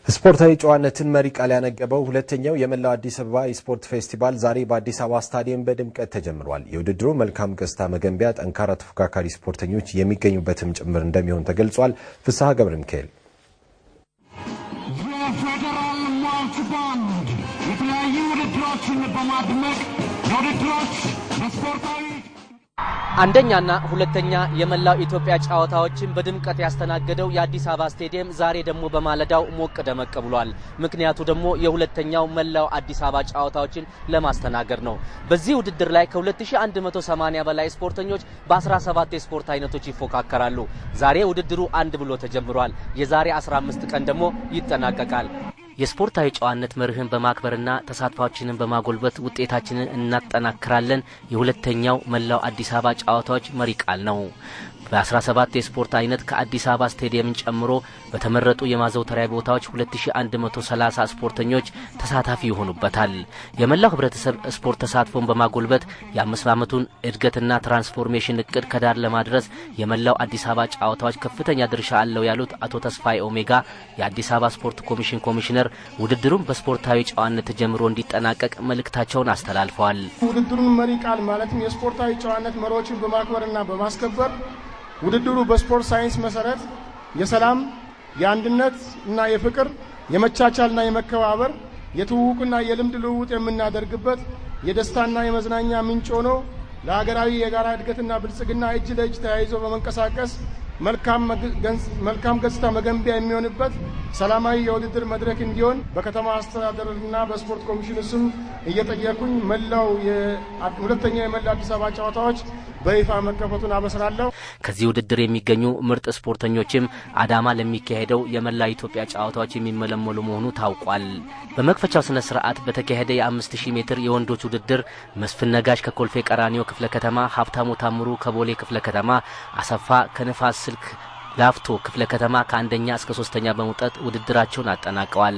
ስፖርታዊ ጨዋነትን መሪ ቃል ያነገበው ሁለተኛው የመላው አዲስ አበባ የስፖርት ፌስቲቫል ዛሬ በአዲስ አበባ ስታዲየም በድምቀት ተጀምሯል። የውድድሩ መልካም ገጽታ መገንቢያ ጠንካራ ተፎካካሪ ስፖርተኞች የሚገኙበትም ጭምር እንደሚሆን ተገልጿል። ፍስሐ ገብረ ሚካኤል። የፌዴራል ማርች ባንድ የተለያዩ ውድድሮችን በማድመቅ የውድድሮች በስፖርታዊ አንደኛና ሁለተኛ የመላው ኢትዮጵያ ጨዋታዎችን በድምቀት ያስተናገደው የአዲስ አበባ ስቴዲየም ዛሬ ደግሞ በማለዳው ሞቅ ደመቅ ብሏል። ምክንያቱ ደግሞ የሁለተኛው መላው አዲስ አበባ ጨዋታዎችን ለማስተናገድ ነው። በዚህ ውድድር ላይ ከ2180 በላይ ስፖርተኞች በ17 የስፖርት አይነቶች ይፎካከራሉ። ዛሬ ውድድሩ አንድ ብሎ ተጀምሯል። የዛሬ 15 ቀን ደግሞ ይጠናቀቃል። የስፖርታዊ ጨዋነት መርህን በማክበርና ተሳትፏችንን በማጎልበት ውጤታችንን እናጠናክራለን የሁለተኛው መላው አዲስ አበባ ጨዋታዎች መሪ ቃል ነው። በ17 የስፖርት አይነት ከአዲስ አበባ ስቴዲየምን ጨምሮ በተመረጡ የማዘውተሪያ ቦታዎች 2130 ስፖርተኞች ተሳታፊ ይሆኑበታል። የመላው ሕብረተሰብ ስፖርት ተሳትፎን በማጎልበት የአምስት ዓመቱን እድገትና ትራንስፎርሜሽን እቅድ ከዳር ለማድረስ የመላው አዲስ አበባ ጨዋታዎች ከፍተኛ ድርሻ አለው ያሉት አቶ ተስፋዬ ኦሜጋ የአዲስ አበባ ስፖርት ኮሚሽን ኮሚሽነር ውድድሩን በስፖርታዊ ጨዋነት ተጀምሮ እንዲጠናቀቅ መልእክታቸውን አስተላልፈዋል። ውድድሩን መሪ ቃል ማለትም የስፖርታዊ ጨዋነት መርሆችን በማክበርና በማስከበር ውድድሩ በስፖርት ሳይንስ መሰረት የሰላም፣ የአንድነት እና የፍቅር፣ የመቻቻልና የመከባበር፣ የትውውቅና የልምድ ልውውጥ የምናደርግበት የደስታና የመዝናኛ ምንጭ ሆኖ ለሀገራዊ የጋራ እድገትና ብልጽግና እጅ ለእጅ ተያይዞ በመንቀሳቀስ መልካም ገጽታ መገንቢያ የሚሆንበት ሰላማዊ የውድድር መድረክ እንዲሆን በከተማ አስተዳደርና በስፖርት ኮሚሽኑ ስም እየጠየኩኝ መላው ሁለተኛው የመላው አዲስ አበባ ጨዋታዎች በይፋ መከፈቱን አበስራለሁ። ከዚህ ውድድር የሚገኙ ምርጥ ስፖርተኞችም አዳማ ለሚካሄደው የመላ ኢትዮጵያ ጨዋታዎች የሚመለመሉ መሆኑ ታውቋል። በመክፈቻው ስነ ስርዓት በተካሄደ የ5000 ሜትር የወንዶች ውድድር መስፍን ነጋሽ ከኮልፌ ቀራኒዮ ክፍለ ከተማ፣ ሀብታሙ ታምሩ ከቦሌ ክፍለ ከተማ፣ አሰፋ ከንፋስ ስልክ ላፍቶ ክፍለ ከተማ ከአንደኛ እስከ ሶስተኛ በመውጣት ውድድራቸውን አጠናቀዋል።